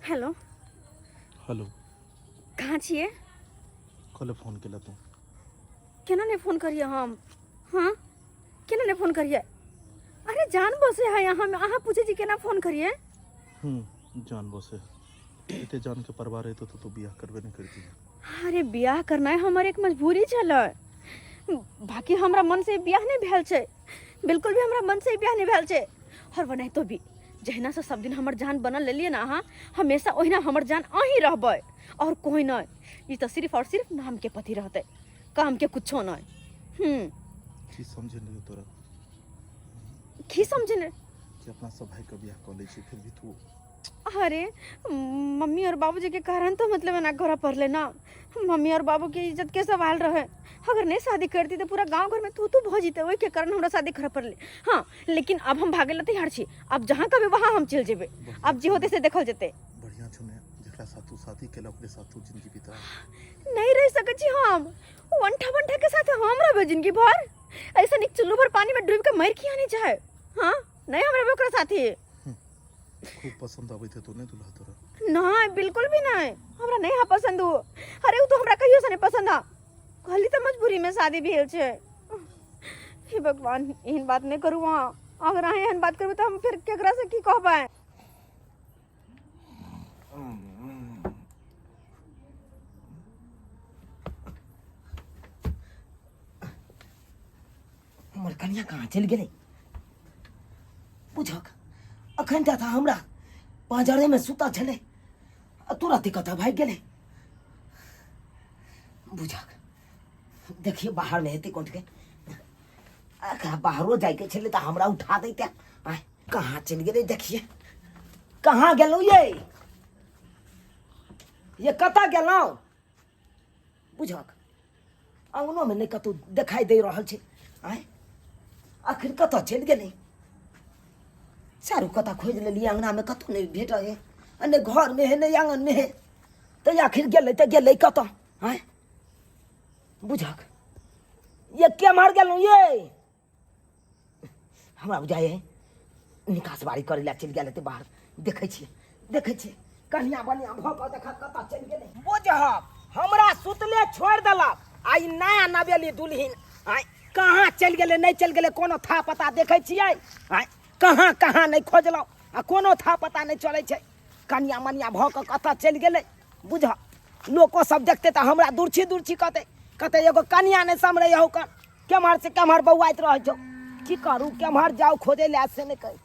Hello. Hello. कहाँ छियै? कल फोन केला तू? केना नहि फोन करियै हम? हाँ, केना नहि फोन करियै? अरे जान बसे है यहाँ में, अहाँ पूछे छी केना फोन करियै? जान बसे एते जान के परवाह रहितो तो तू बियाह करबे नहीं करती। अरे बियाह करनाइ हमर एक मजबूरी छलै, बाकी हमरा मन से बियाह नहि भेल छै, बिल्कुल भी हमरा मन से बियाह नहि भेल छै। और बनाइतो भी जहिना से सब दिन हमर जान बनल लेलियै ने अहाँ, हमेशा ओहिना हमर जान अहीं रहबै और कोई नहीं। ई तऽ सिर्फ और सिर्फ नाम के पति रहतै, काम के कुछो नहीं। की समझे नहीं तोरा? की समझे नहीं? कि अपना सब भाई के बियाह कऽ लै छी, फिर भी तू। अरे मम्मी और बाबूजी के कारण तो मतलब एना करऽ पड़ले ना। मम्मी और बाबू के इज्जत के सवाल रहे, अगर नहीं शादी करती तो पूरा गांव घर में तू तू भऽ जीते, ओहि के कारण हमरा शादी करऽ पड़ले। हाँ, लेकिन अब हम भागे ला तैयार छी, अब जहाँ कभी वहाँ हम चल जेबे, अब जे होते से देखल जेते। बढ़िया छौ ने, जकरा साथ तू शादी केला ओकरे साथ तू जिंदगी बिता। नहीं रह सकै छी हम वंठा वंठा के साथ, हम रहबे जिंदगी भर? ऐसा निक चुल्लू भर पानी में डूब के मर किया नहीं चाहे। हाँ, नहीं हम रहबे ओकरा साथे। खूब पसंद आबैत हेतौ ने दुल्हा तोरा? नहीं, बिल्कुल भी नहीं, हमरा नहीं हा पसंद हो। अरे वो तो हमरा कहियो से नहीं पसंद हा, कहली तो मजबूरी में शादी भेल छे। हे भगवान, एहन बात नहीं करू अहाँ, अगर अहाँ एहन बात करबै तऽ हम फेर केकरा से की कहबै? हमर कनिया कहाँ चलि गेलै? बुझक अखन तक हमरा पाँजरेमे सुतल छलै आ तुरंत कतऽ भागि गेलै? बुझक देखिए बाहरमे हेतै कोनके, एकरा बाहरो जाइके छलै तऽ हमरा उठा दैते। आँय, कहाँ चलि गेलै? देखिए कहाँ गेलहुँ ये? ये कतऽ गेलहुँ? बुझक अङ्गनोमे नहि कतहु देखाइ दे रहल छै। आँय, आखिर कतऽ चलि गेलै? चारू कतऽ खोजि लेलियै, अङ्गनामे कतहु नहि भेटै है, आ नहि घरमे है नहि आङ्गनमे है, तऽ आखिर गेलै तऽ गेलै कतऽ? आँय बुझक ये केम्हर गेलहुँ ये? हमरा बुझाइ है निकास बारी करै लए चलि गेल हेतै बाहर। देखै छियै, देखै छियै, कनिया बनिया भऽ कऽ देख कतऽ चलि गेलै। बुझहक हमरा सुतले छोड़ि देलक आ ई नया नवेली दुल्हिन आँय कहाँ चलि गेलै नहि चलि गेलै कोनो था पता। देखै छियै आँय, कहाँ कहाँ नहि खोजलहुँ आ कोनो था पता नहि चलै छै। कनिया मनिया भऽ कऽ कतऽ चलि गेलै? बुझ लोको सब देखतै तऽ हमरा दुर्छी दुर्छी कहतै, कहतै एगो कनिया नहि सम्हरै हौ, कन केम्हर से केम्हर बौआइत रहै छौ। की करू, केम्हर जाउ खोजै लए से नहि कही,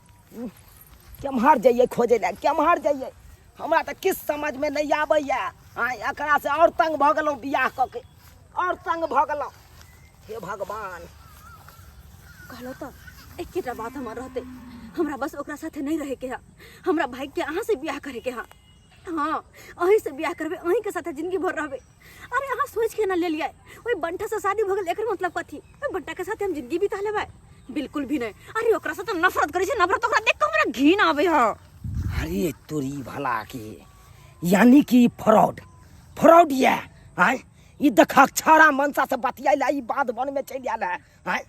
केम्हर जइयै खोजै लए, केम्हर जइयै? हमरा तऽ किछु समझमे नहि आबैए। आँय, एकरासँ आओर तंग भऽ गेलहुँ, बियाह कऽ के आओर तंग भऽ गेलहुँ। हे भगवान। कहलहुँ तऽ एकेटा बात हमर रहतै, हमरा बस ओकरा साथे नहि रहैके है, हमरा भाग्यके अहाँ से बियाह करैके है। हाँ, अहीं से बियाह करबै, अहीं के साथे जिंदगी भर रहबै। अरे अहाँ सोच के ना लेलियै, ओहि बंठा से शादी भऽ गेल एकर मतलब कथी? ओहि बंठा के साथे हम जिंदगी बिता लेबै? बिल्कुल भी नहीं। अरे ओकरा से तऽ नफरत करै छै, नफरत, ओकरा देख के हमरा घिन आबै है। अरे तोरी भला के, यानी कि फ्रॉड फ्रॉड ये आय ई देखक छाड़ा मनसा से बतियाइ ला ई बाध वन में चलि आयल है। आय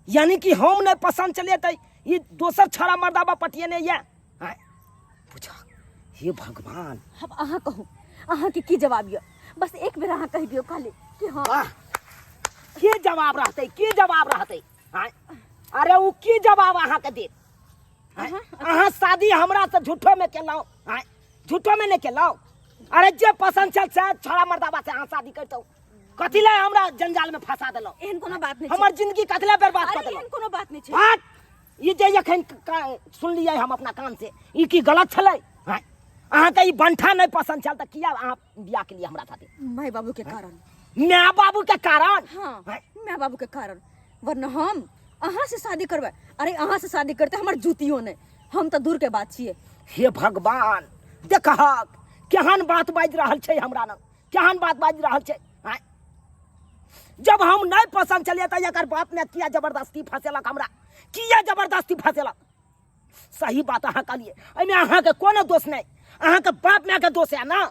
यानी कि हम नहीं पसंद चलिए तऽ ई दोसर छाड़ा मर्दाबा पटियने ये। आय पूछा, हे भगवान। अब अहाँ कहू, अहाँ के की जवाब यऽ? बस एक बेर अहाँ कहि दियौ खाली कि हाँ। वाह, की जवाब रहतै, की जवाब रहतै? आँय, अरे ओ की जवाब अहाँके देत? आँय, अहाँ शादी हमरा से झूठो में केलहुँ? आँय, झूठो में नहीं केलहुँ? अरे जे पसंद छल से छोड़ा मर्दाबा से अहाँ शादी करितहुँ, कथी लए हमरा जंजाल में फंसा देलहुँ? एहन कोनो बात नहि छै। हमर जिंदगी कथी लए बर्बाद कऽ अरे देलहुँ? एहन कोनो बात नहि छै। हट, ई जे एखन सुनलियै हम अपना कान से, ई की गलत छलै? आँय, अहाँके ई बंठा नहि पसंद छल तऽ किया अहाँ बियाह केलियै हमरा साथे? माय बाबू के कारण। माय बाबू के कारण? हाँ, आँय? माय बाबू के कारण, वरना हम अहाँ से शादी करबै? अरे अहाँ से शादी करते हमर जूतियो नहि, हम तऽ दूर के बात छियै। हे भगवान, देखहक केहन बात बाजि रहल छै हमरा लग, केहन बात बाजि रहल छै। आँय, जब हम नहि पसंद छलियै तऽ एकर बाप ने किया जबरदस्ती फंसेलक हमरा, किया जबरदस्ती फंसेलक? सही बात अहाँ कहलियै, एहिमे अहाँके कोनो दोष नहि, अहाँके बाप मायके दोष है ना,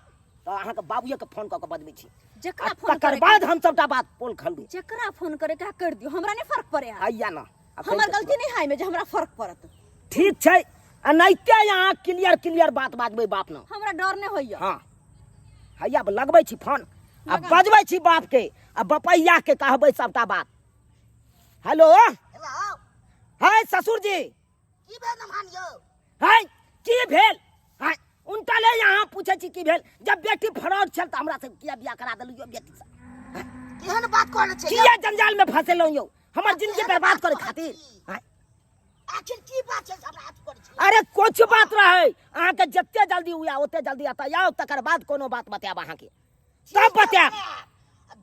तऽ अहाँके बाबुएके फोन कऽ के बजबै छी। जकरा आ फोन तकर करे बाद हम सबटा बात पोल खोलबै। जकरा फोन करे के कर दियौ, हमरा नहि फर्क पड़े है। आइया ना, अखन हमर तऽ गलती नहीं है एहिमे जे हमरा फर्क पड़त। ठीक छै, एनाहिते अहाँ क्लियर क्लियर बात बाजबै बाप न। हमरा डर नहि होइया। हाँ, हैया लगबै छी फोन आ बजबै छी बाप के आ बपैया के कहबै सबटा बात। हेलो। हेलो। है ससुर जी। की भेल नमहान यौ? है की भेल? है उनका ले यहाँ पूछे छी की भेल, जब बेटी फरौड छल त हमरा से किया बियाह करा देलु यौ बेटी से? केहन बात कहले छै? किया जंजाल में फंसेलौ यौ, हमर जिंदगी बर्बाद करे खातिर? हैं? आखिर की बात छै हमरा हाथ करै छी? अरे कुछ बात रहे, अहाँ के जते जल्दी हुआ ओते जल्दी आता जाओ, तकर बाद कोनो बात बतायब अहाँ के, तब बतायब।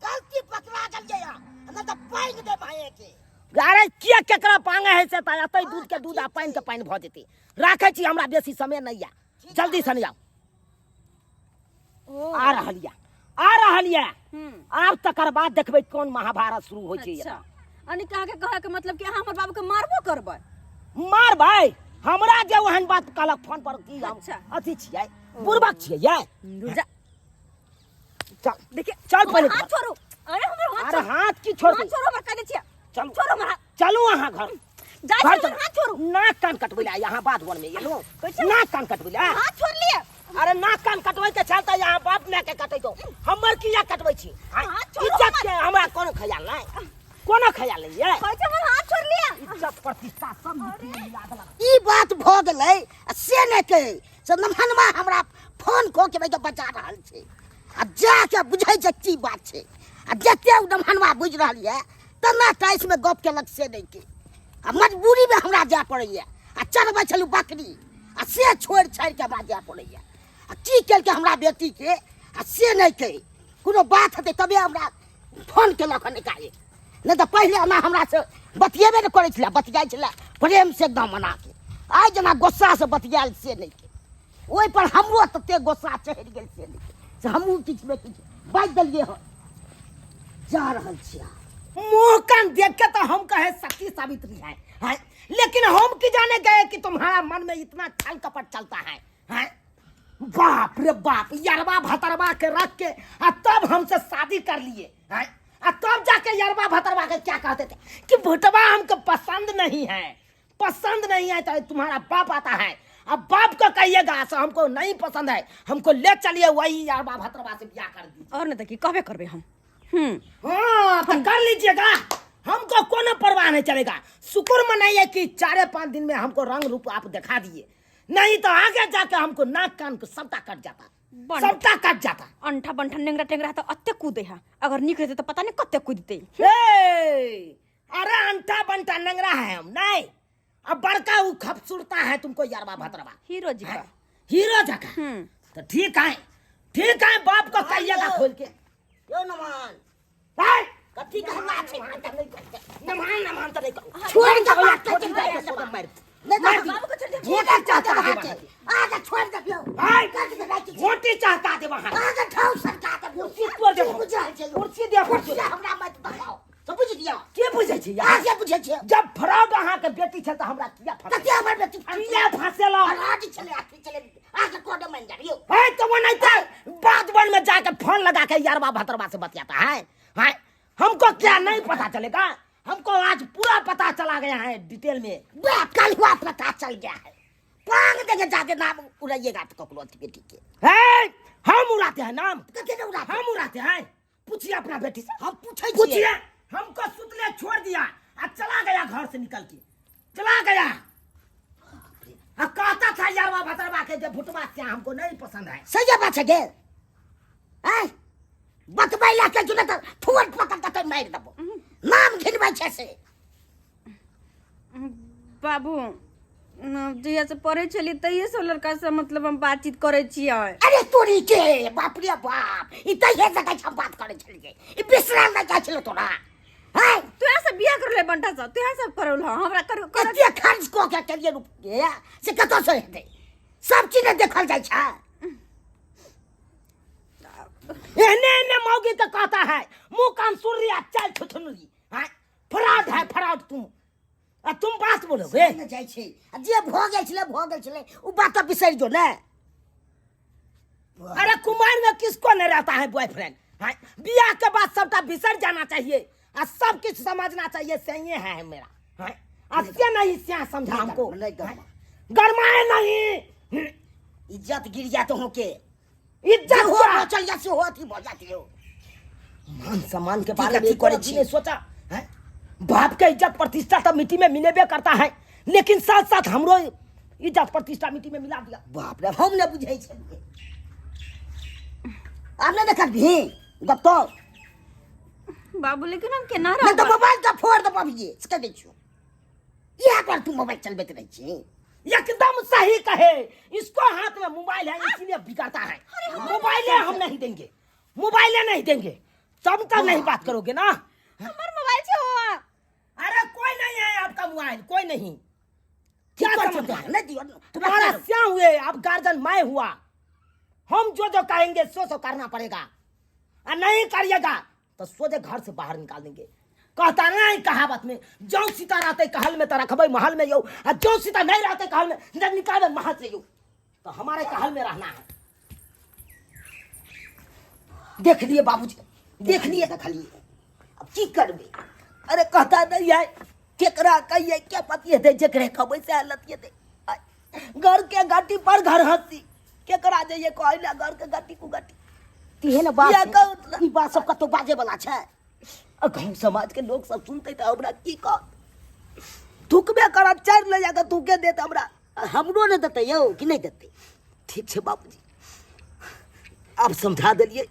गलती पकड़ा गेलियै अहाँ, नहि तऽ पानि दे भाई के। अरे किया केकरा पांगे है से, त एतै दूध के दूध आ पानि के पानि भऽ जेतै। राखै छी, हमरा बेसी समय नहीं या, जल्दी से आउ। ओ। आ रहल या, आ रहल या। हम्म। आब तकर बाद देखबै कोन महाभारत शुरू होइ छै। अच्छा, यानी कि अहाँके कहै के मतलब कि अहाँ हमर बाबू के मारबो करबै? मारबै हमरा जे ओहन बात कहलक फोन पर की हम अच्छा। अथी छियै, बुड़बक छियै ये? रुक जा। चल। देखिए, चल हमर पहिले हाथ घर। छोड़ू। अरे हमर हाथ अरे छोड़ू। हाथ की छोड़ हाथ दी? छोड़ू, हमर कह दै छियै। चलू। छोड़ू हमर हाथ। चलू अहाँ घर। जाइ घर छी, हमर चलू। हाथ छोड़ू। नाक कान कटबै ला यहाँ बाध वन में एलहुँ। कैसे? नाक कान कटबै ला। हाथ छोड़ लिए। अरे नाक कान कटबै के छल त यहाँ बाप माय के कटै दो, हमर किया कटबै छी? हाथ छोड़ू इज्जत हमर। के हमरा कोनो ख्याल नहि, कोनो ख्याल नहीं है। कहै छै हमर हाथ छोड़ लिए। इज्जत प्रतिष्ठा सब मिट्टी में मिला देलक। ई बात भऽ गेलै आ से नहि कहै से नमहनमा हमरा फोन कऽ के भाई बचा रहल छै, आ जाके बुझै छै की बात छै, आ जते ओ नमहनमा बुझि रहल यऽ तेना टाइसमे गप केलक से नहि के, आ मजबूरीमे हमरा जाय पड़ैए, आ चरबै छलहुँ बकरी आ से छोड़ि छाड़ि के हमरा जाय पड़ैए, आ की केलकै हमरा बेटीके आ से नहि कहै, कोनो बात हेतै तबे हमरा फोन केलक हन एकाएक, नहि तऽ पहिले एना हमरासँ बतियेबे नहि करै छलै, बतियाइ छलै प्रेमसँ एकदम मनाके, आइ जेना गुस्सासँ बतियायल से नहि के, ओहिपर हमरो तते गुस्सा चढ़ि गेल से नहि के, से हमहूँ किछु ने किछु बाजि देलियै हन। जा रहल छियै। मुंह कान देख के तो हम कहे सती सावित्री है, हैं? लेकिन हम की जाने गए कि तुम्हारा मन में इतना छल कपट चलता है, हैं? बाप रे बाप, यरवा भतरवा के रख के आ तब हमसे शादी कर लिए, हैं? आ तब जाके यरवा भतरवा के क्या कहते थे कि भुटवा हमको पसंद नहीं है, पसंद नहीं है तो तुम्हारा बाप आता है, अब बाप को कहिएगा सो हमको नहीं पसंद है, हमको ले चलिए वही यरवा भतरवा से ब्याह कर दीजिए। और नहीं तो की कहबे करबे हम। हाँ तो कर लीजिएगा, हमको कोनो परवाह नहीं चलेगा। शुक्र मनाइए कि 4-5 दिन में हमको रंग रूप आप दिखा दिए, नहीं तो आगे जाके हमको नाक कान को सबटा कट जाता, सबटा कट जाता। अंठा बंठा नेंगरा टेंगरा तो अत्ते कूदे है, अगर निक रहते तो पता नहीं कत्ते कूदते। ए, अरे अंठा बंठा नेंगरा है हम नहीं, अब बड़का वो खपसुरता है तुमको यारवा भतरवा हीरो जी का। हीरो जका। तो ठीक है, ठीक है, बाप को कहिएगा खोल के। यो नमान। ए! कथी के हल्ला छै? नमान, नमान तो नहीं कहू। छोड़ दे बात, छोड़ दे, छोड़ दे, छोड़ दे, मार। नहीं तो मार दी। बाबू को छोड़ दे। झोंटी चाहता है आ वहाँ। जा, छोड़ दे बियो। ए! कट के राखी छै। झोंटी चाहता है वहाँ। आ जा, ठाउ सरका दे बियो। कुर्सी तोड़ दे। की बुझल छै यौ? कुर्सी दे, कुर्सी हमरा मत बताओ। तो बुझि लिअ। के बुझै छै यार? अहाँ के बुझै छियै? जब फ्रॉड अहाँ के बेटी छल त हमरा किया फंसेलौ? कते हमर बेटी फंसेलौ? किया फंसेलौ? फ्रॉड छलै, अथी छलै, अहाँ के कोड मानि जाबियौ। है तो वो नहीं थे, बाद वन में जाके फोन लगा के यारवा भतरवा से बतियाता है। है हमको क्या नहीं पता चलेगा? हमको आज पूरा पता चला गया है डिटेल में। बाप कल हुआ पता चल गया है। पांग देके जाके नाम उड़ाइएगा तो ककरो अथी बेटी के। है हम उड़ाते हैं नाम। कते ने उड़ाते? हम उड़ाते हैं। पूछिए अपना बेटी से। हम पूछे छियै। पूछिए, हमको सुतले छोड़ दिया और चला गया घर से निकल के चला गया। आ कहता था यारवा भतरवा के जे भुटवा से हमको नहीं पसंद है। सही बात है गे। आय बतबै ला के जुने त थुअर पकड़ के तो मारि देबो। नाम घिनबै छै से। बाबू, जहिया से पढ़ै छलियै तहिये से लड़का से मतलब हम बातचीत करै छियै। अरे तोरी के बाप रे बाप, ई तहिये से कहै छै हम बात करै छलियै, ई बिसरल नहि जाइ छलै तोरा। हैं? तू यहाँ से बियाह करले बंटा से, तू यहाँ सब करल हँ, हमरा कर, कर कते खर्च कऽ के केलियै रुपया से कतऽ से हेतै? सब चीज ने देखल जाइ छै। एहने एहने मौगी के कहता है मुंह कान सुन रही है, चल छुछुनरी। हैं? फ्रॉड है फ्रॉड तुम, आ तुम बात बोलोगे? ने जाइ छै। आ जे भऽ गेल छलै भऽ गेल छलै, उ बात तऽ बिसरि जो ने। अरे कुमार में किसको नहीं रहता है बॉयफ्रेंड? हैं? बियाह के बाद सबटा बिसर जाना चाहिए आ सब किछु समझना चाहिए, सही है मेरा। हैं? आ से नहीं से समझा हमको। नहीं करब। हैं? गरमाए नहीं। इज्जत गिर जात हो के इज्जत हो क्या? चल जा से हो अथी भऽ जात यौ। मान सम्मान के ठीक बारे है, में ठीक करै कभी छी। नहीं सोचा हैं? बाप के इज्जत प्रतिष्ठा तो मिट्टी में मिलेबे करता है, लेकिन साथ साथ हमरो इज्जत प्रतिष्ठा मिट्टी में मिला दिया। बाप रे, हम नहि बुझै छलियै। आब नहि देखबही गप्पो? बाबू, लेकिन हम केना नहि तऽ रहब? मोबाइल तऽ फोड़ देबऽ अभिये से कहि दै छियौ। इएह पर तू मोबाइल चलबैत रहै छी। एकदम सही कहे, इसको हाथ में मोबाइल है इसीलिए बिगड़ता है। मोबाइल हम नहीं देंगे, मोबाइल नहीं देंगे, तब तक नहीं बात करोगे ना। हमर मोबाइल छै हो। अरे कोई नहीं है आपका मोबाइल, कोई नहीं। क्या ठीक कर समझते हैं? नहीं दियो। तुम्हारा क्या हुए, अब गार्जियन मैं हुआ, हम जो जो कहेंगे सो सो करना पड़ेगा, और नहीं करिएगा तो सोझे घर से बाहर निकाल देंगे। कहता नहीं कहावत में, जो सीता रहते कहल में तो रखबे महल में यो, और जो सीता नहीं रहते कहल में तो निकालबे महल से यो। तो हमारे कहल में रहना है। देख लिए बाबूजी, देख लिए। देखलिए, अब की करबै? अरे कहता नहीं है, केकरा कहिए क्या पति हेतै, जकरे कहबै सएह लतिएतै। घर के घाटी पर घर हंसी, केकरा जइए कहै लए घर के घाटी कु घाटी। तेहन बात किया छै? कहू? ई बात सब कतौ बाजै वाला छै? आ गाँव समाज के लोग सब सुनते तऽ हमरा की कहत? थुकबे करत, चारि ले जाकऽ थूके देत हमरा। हमरो नहि देतै यौ कि नहि देतै? ठीक छै बाबूजी, आब समझा देलियै।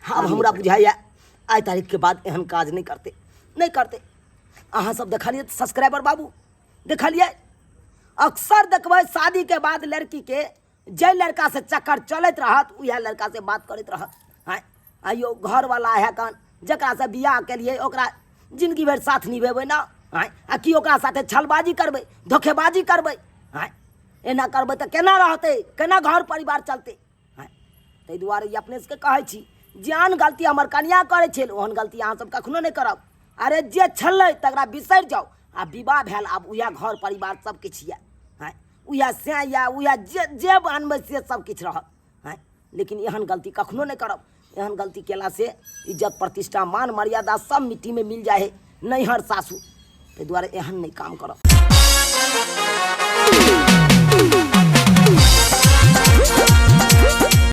आब हमरा बुझाइए आइ तारीखके बाद एहन काज नहि करतै, नहि करतै। अहाँ सब देखलियै सब्सक्राइबर बाबू, देखलियै? अक्सर देखबै शादीके बाद लड़कीके जाहि लड़कासँ चक्कर चलैत रहत उएह लड़कासँ बात करैत रहत। आँय आइयो घरवला है कन, जकरासँ बियाह केलियै ओकरा जिन्दगी भरि साथ निभेबै ने? आँय, आ की ओकरा साथे छलबाजी करबै, धोखेबाजी करबै? आँय, एना करबै तऽ केना रहतै, केना घर परिवार चलतै? आँय, ताहि दुआरे ई अपने सबके कहै छी, जेहन गलती हमर कनियाँ करै छल ओहन गलती अहाँ सब कखनो नहि करब। अरे जे छलै तकरा बिसरि जाउ, आ विवाह भेल आब उएह घर परिवार सब किछु यऽ। आँय, उएह सएह यऽ, उएह जे जे आनबै से सब किछु रहत। आँय, लेकिन एहन गलती कखनो नहि करब। एहन गलती केलासँ इज्जत प्रतिष्ठा मान मर्यादा सब मिट्टीमे मिल जाइ है, नैहर सासुर। ताहि दुआरे एहन नहि काम करब।